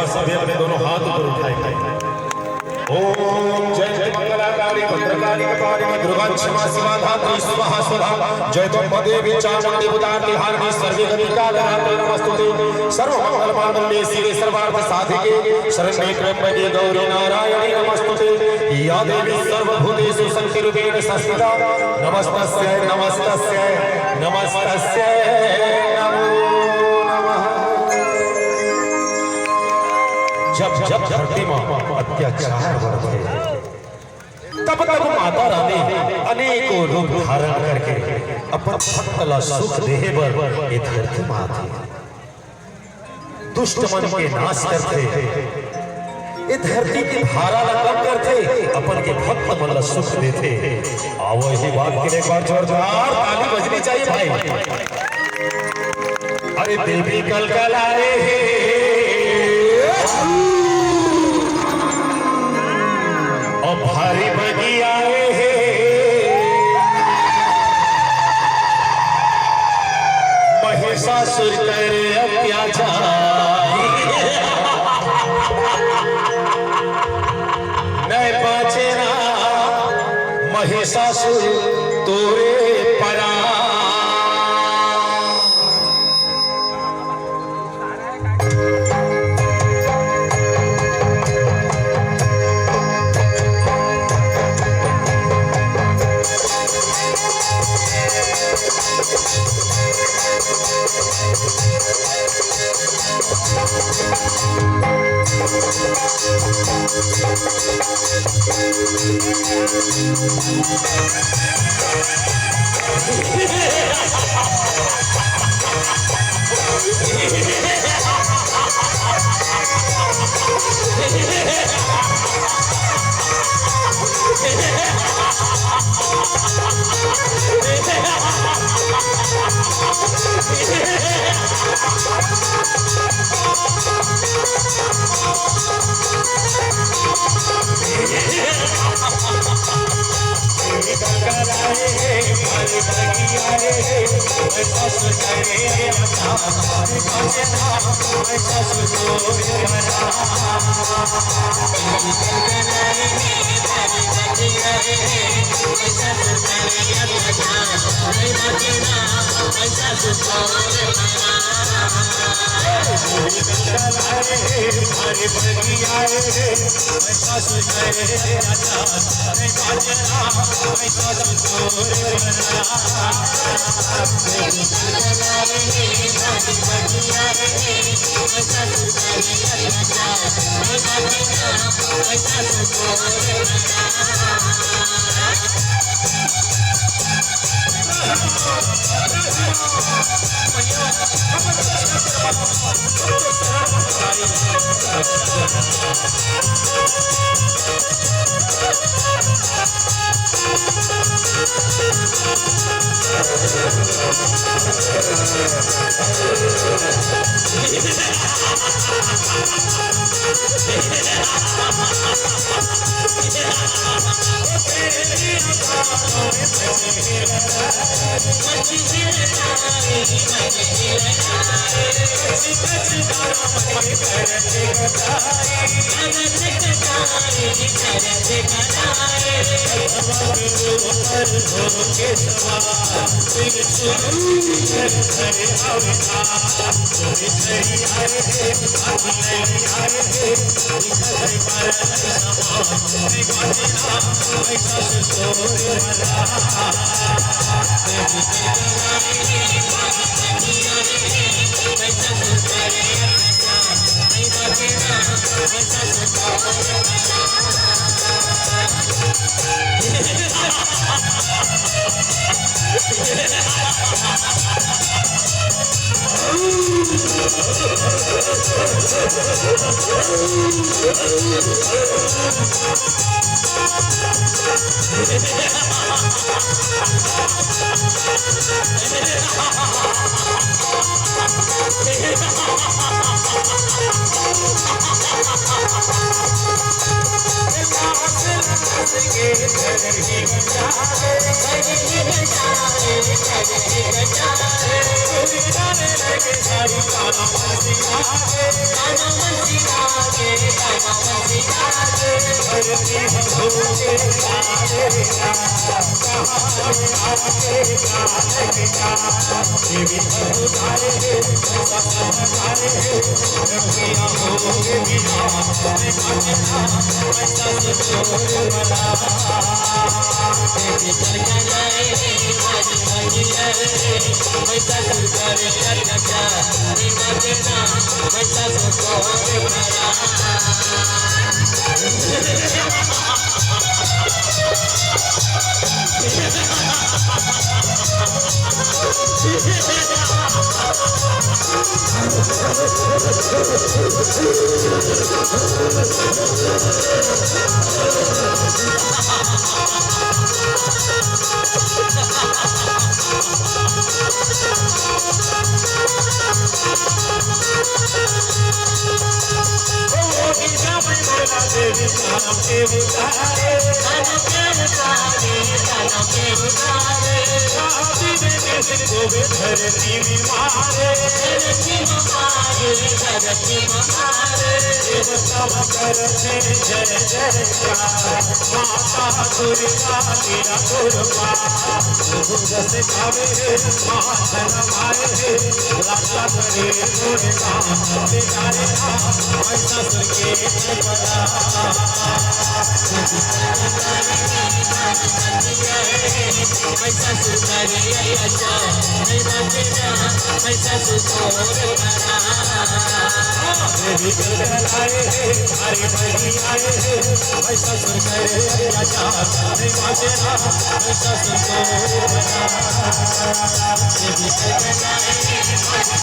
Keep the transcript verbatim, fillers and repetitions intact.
सभी अपने दोनों हाथ ऊपर उठाएंगे। ओम जयंती मंगलाकाली भद्रकाली कपालिनी दुर्गा क्षमा शिवा धात्री स्वाहा स्वधा। जय दुर्गा देवी चामुंडी उदारती हारिणी सर्वे गतिका गणाते नमस्तुते। सर्व मंगल मांगल्ये शिवे सर्वार्थ साधिके शरण्ये त्र्यंबके गौरी नारायणी नमस्तुते। या देवी सर्वभूतेषु शक्ति रूपेण संस्थिता नमस्तस्यै नमस्तस्यै नमस्तस्यै नमो नमः। जब जब धरती म अत्याचार बढ़थे, तब तब माता रानी अनेकों रूप धारण करके अपन भक्त ला सुख देहे बर ए धरती म आथे। दुष्ट मन के नाश करथे, ए धरती के भारा ला कम करथे, अपन के भक्त मन ला सुख देथे। आवो, इही बात के लिए एक बार जोरदार ताली बजनी चाहिए भाई। अरे देवी कलकलाए हे, अउ भारी बगी आए हे, महिषासुर करे अत्याचार। नइ बाँचे ना महिषासुर तोरे परान। धरती में मारे, धरती में मारे, धरती में मारे। देवता करते जय जयकार, माता दुर्गा तेरा दुर्गा। जस गावे माखन माए, राजा करे गुणगान। बेचारे ना महिषासुर के बना।